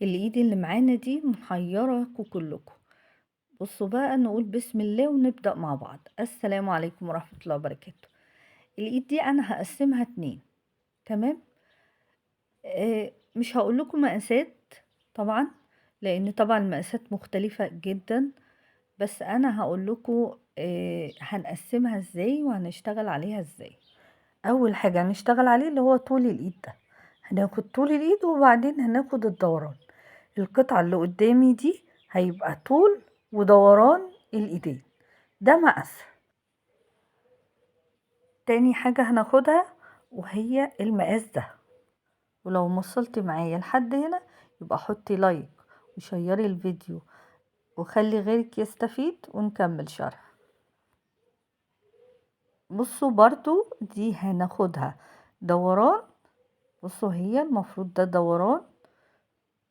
الإيد اللي معانا دي محيراكوا كلكم. بصوا بقى، نقول بسم الله ونبدأ مع بعض. السلام عليكم ورحمة الله وبركاته. الإيد دي أنا هقسمها 2، تمام؟ مش هقول لكم مقاسات طبعا، لأن طبعا المقاسات مختلفة جدا، بس أنا هقول لكم هنقسمها ازاي وهنشتغل عليها ازاي. أول حاجة هنشتغل عليه اللي هو طول الإيد ده، هناخد طول الإيد وبعدين هناخد الدوران. القطعة اللي قدامي دي هيبقى طول ودوران الإيدين، ده مقاس. تاني حاجة هناخدها وهي المقاس ده، ولو وصلتي معايا لحد هنا يبقى حطي لايك وشيري الفيديو وخلي غيرك يستفيد، ونكمل شرح. بصوا برضو دي هناخدها دوران، بصوا هي المفروض ده دوران،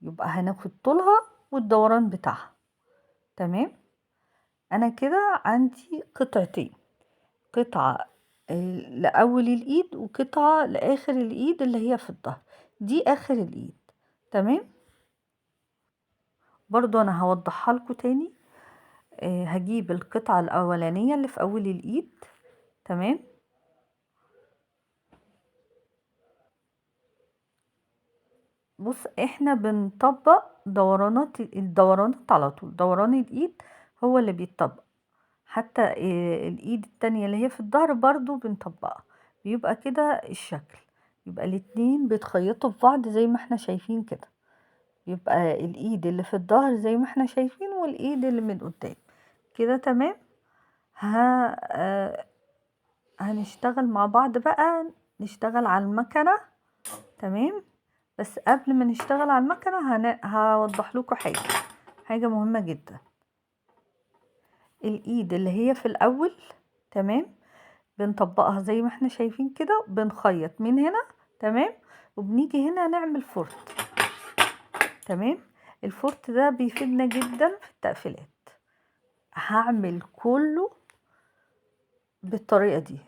يبقى هناخد طولها والدوران بتاعها، تمام؟ انا كده عندي قطعتين، قطعة لأول الإيد وقطعة لآخر الإيد اللي هي في الظهر، دي آخر الإيد، تمام؟ برضو أنا هوضحها لكم تاني. هجيب القطعة الأولانية اللي في أول الإيد، تمام؟ بص احنا بنطبق الدورانات على طول، دوران الإيد هو اللي بيتطبق، حتى الإيد التانية اللي هي في الظهر برضو بنطبقها، بيبقى كده الشكل، يبقى الاتنين بيتخيطوا في بعض زي ما احنا شايفين كده، يبقى الإيد اللي في الظهر زي ما احنا شايفين والإيد اللي من قدام كده، تمام؟ هنشتغل مع بعض بقى، نشتغل على المكنة، تمام؟ بس قبل ما نشتغل على المكنة هوضح لكم حاجة مهمة جدا. الإيد اللي هي في الأول، تمام؟ بنطبقها زي ما احنا شايفين كده، بنخيط من هنا، تمام؟ وبنيجي هنا نعمل فورت، تمام؟ الفورت ده بيفيدنا جدا في التقفيلات. هعمل كله بالطريقة دي.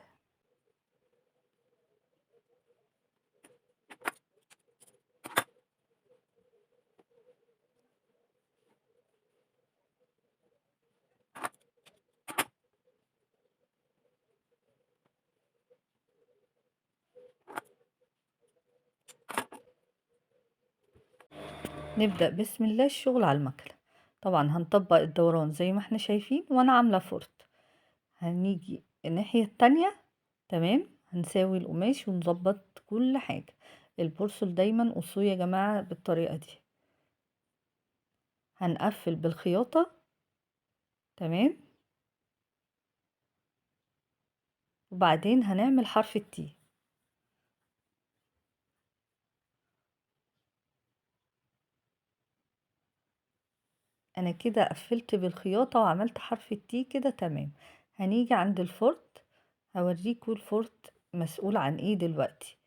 نبدأ بسم الله الشغل على المكنة. طبعا هنطبق الدوران زي ما احنا شايفين، وانا عاملة فورت. هنيجي الناحية التانية، تمام؟ هنساوي القماش ونظبط كل حاجة. البرسل دايما قصوه يا جماعة بالطريقة دي. هنقفل بالخياطة، تمام؟ وبعدين هنعمل حرف التي. انا كده قفلت بالخياطة وعملت حرف التي كده، تمام. هنيجي عند الفورت، هوريكوا الفورت مسؤول عن ايه دلوقتي.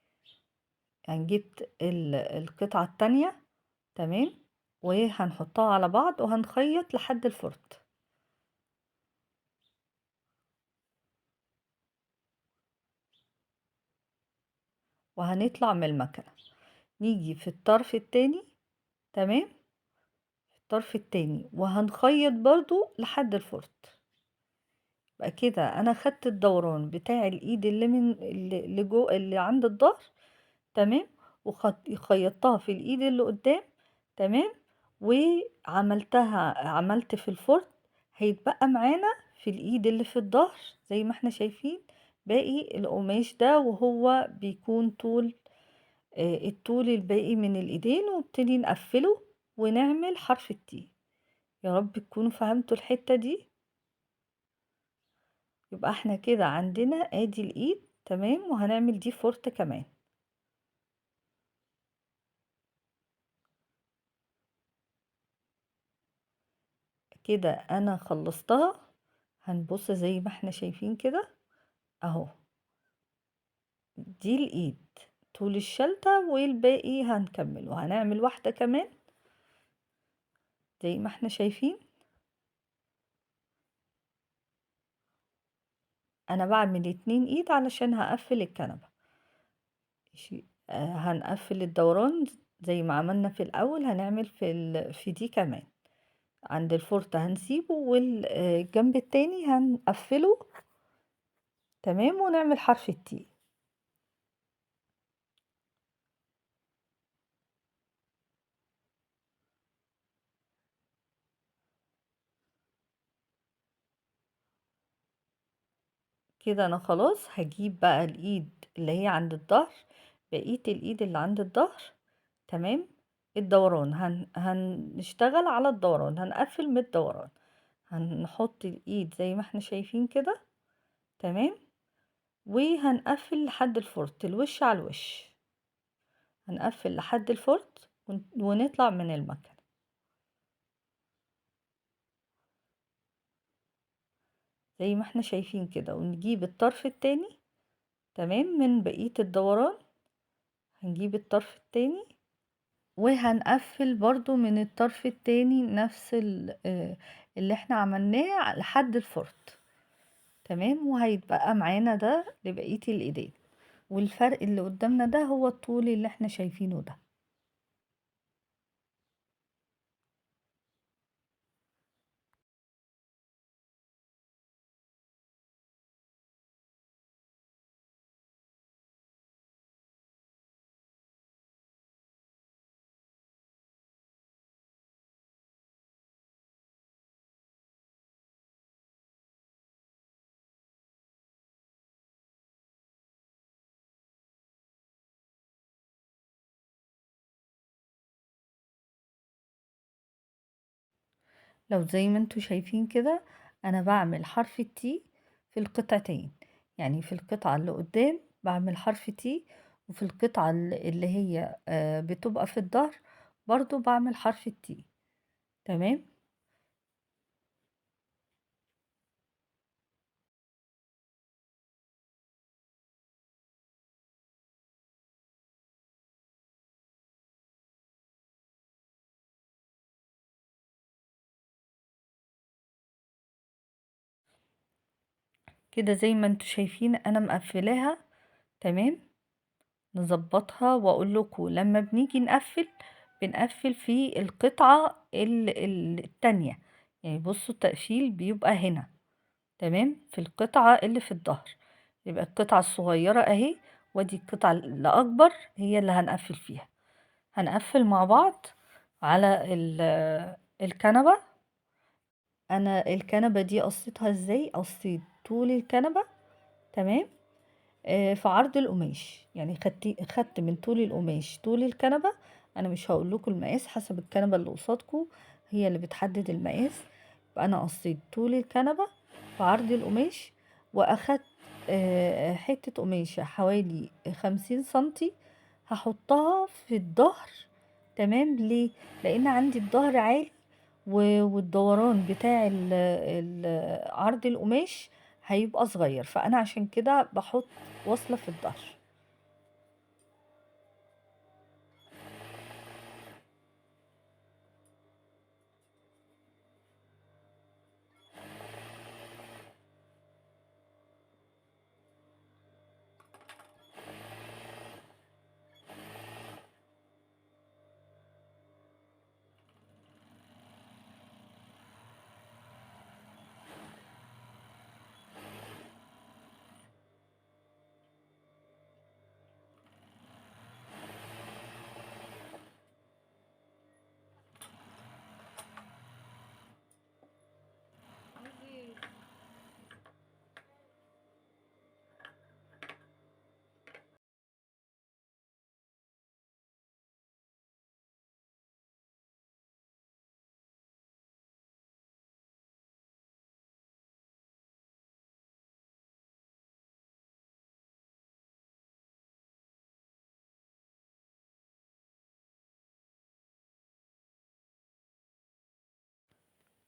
هنجيب القطعة التانية، تمام؟ وهنحطها على بعض وهنخيط لحد الفورت. وهنطلع من المكنة، نيجي في الطرف التاني، تمام؟ الطرف التاني وهنخيط برضو لحد الفورت. يبقى كده انا خدت الدوران بتاع الايد اللي من اللي جو اللي عند الظهر، تمام؟ وخيطتها في الايد اللي قدام، تمام؟ وعملتها، عملت في الفورت. هيتبقى معانا في الايد اللي في الظهر زي ما احنا شايفين باقي القماش ده، وهو بيكون الطول الباقي من الايدين، وابتدي نقفله ونعمل حرف التي. يا رب تكونوا فهمتوا الحتة دي. يبقى احنا كده عندنا ادي الايد، تمام؟ وهنعمل دي فورت كمان. كده انا خلصتها. هنبص زي ما احنا شايفين كده اهو، دي الايد طول الشلتة والباقي هنكمل، وهنعمل واحدة كمان زي ما احنا شايفين. انا بعمل 2 ايد علشان هقفل الكنبة. ماشي. هنقفل الدوران زي ما عملنا في الأول هنعمل في دي كمان. عند الفرطة هنسيبه، والجنب التاني هنقفله. تمام، ونعمل حرف التي. كده انا خلاص هجيب بقى الايد اللي هي عند الظهر، بقية الايد اللي عند الظهر. تمام، الدوران هنشتغل على الدوران، هنقفل من الدوران، هنحط الايد زي ما احنا شايفين كده. تمام، وهنقفل لحد الفرط، الوش على الوش، هنقفل لحد الفرط ونطلع من المكنة زي ما احنا شايفين كده، ونجيب الطرف التاني. تمام، من بقية الدوران هنجيب الطرف التاني، وهنقفل برضو من الطرف التاني نفس اللي احنا عملناه لحد الفرط. تمام، وهيتبقى معانا ده لبقية الايدين، والفرق اللي قدامنا ده هو الطول اللي احنا شايفينه ده. لو زي ما انتوا شايفين كده انا بعمل حرف التي في القطعتين، يعني في القطعة اللي قدام بعمل حرف تي، وفي القطعة اللي هي بتبقى في الظهر برضو بعمل حرف التي. تمام، كده زي ما انتوا شايفين انا مقفلاها. تمام، نظبطها. واقول لكم لما بنيجي نقفل بنقفل في القطعة التانية، يعني بصوا التقفيل بيبقى هنا. تمام، في القطعة اللي في الظهر، يبقى القطعة الصغيرة اهي، وادي القطعة الأكبر هي اللي هنقفل فيها. هنقفل مع بعض على الكنبة. انا الكنبة دي قصيتها ازاي؟ قصيت طول الكنبة. تمام، في عرض القماش، يعني خدت من طول القماش طول الكنبة. انا مش هقول لكم المقاس، حسب الكنبة اللي قصادكم هي اللي بتحدد المقاس. انا قصيت طول الكنبة في عرض القماش، واخدت حتة قماشة حوالي 50 سنتي هحطها في الظهر. تمام، ليه؟ لان عندي الظهر عالي والدوران بتاع عرض القماش هيبقى صغير، فانا عشان كده بحط وصلة في الظهر.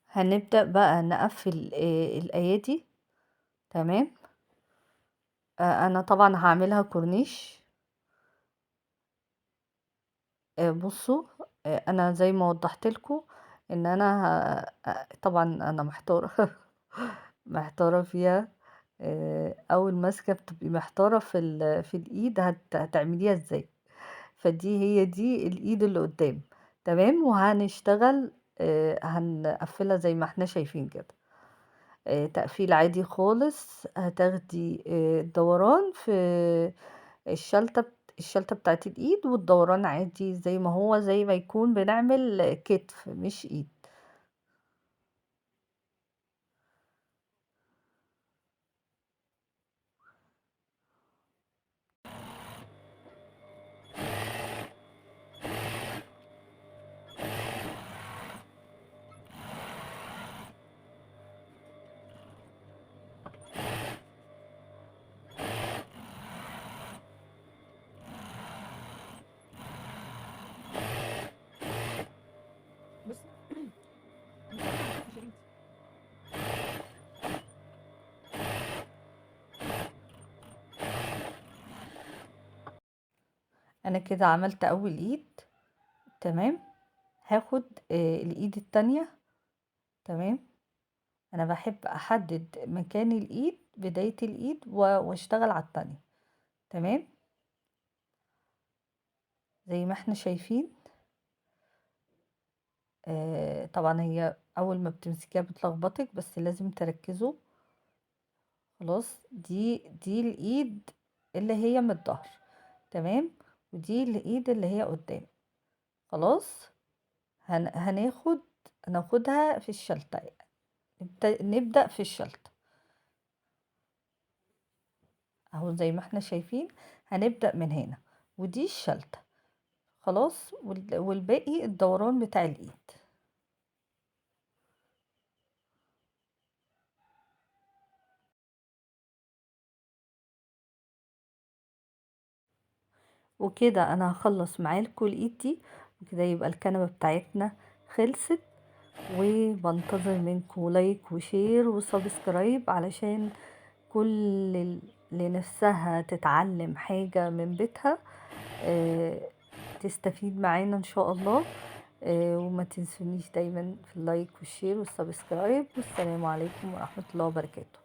هنبدأ بقى نقفل الأيادي. تمام، أنا طبعا هعملها كورنيش. بصوا، أنا زي ما وضحت لكم إن أنا طبعا أنا محتارة محتارة فيها. أول ماسكة بتبقي محتارة في الإيد هتعمليها إزاي. فدي هي دي الإيد اللي قدام. تمام. وهنشتغل هنقفلها زي ما احنا شايفين كده، تقفيل عادي خالص. هتاخدي الدوران في الشلتة بتاعت الإيد، والدوران عادي زي ما هو، زي ما يكون بنعمل كتف مش إيد. بصي مش عارفة يا بنتي. انا كده عملت اول ايد. تمام. هاخد الايد التانية. تمام. انا بحب احدد مكان الايد، بداية الايد، واشتغل على التانية. تمام. زي ما احنا شايفين. طبعا هي اول ما بتمسكيها بتلخبطك، بس لازم تركزوا. خلاص، دي الايد اللي هي من الظهر. تمام. ودي الايد اللي هي قدام. خلاص. هناخدها في الشلتة، نبدأ في الشلتة اهو زي ما احنا شايفين. هنبدأ من هنا، ودي الشلتة. خلاص. والباقي الدوران بتاع الايد. وكده انا هخلص معاكم الايد دي، وكده يبقى الكنبة بتاعتنا خلصت. وبنتظر منكم like و share و subscribe، علشان كل اللي نفسها تتعلم حاجة من بيتها تستفيد معانا ان شاء الله. وما تنسونيش دايما في ال like وال share وال subscribe. والسلام عليكم ورحمة الله وبركاته.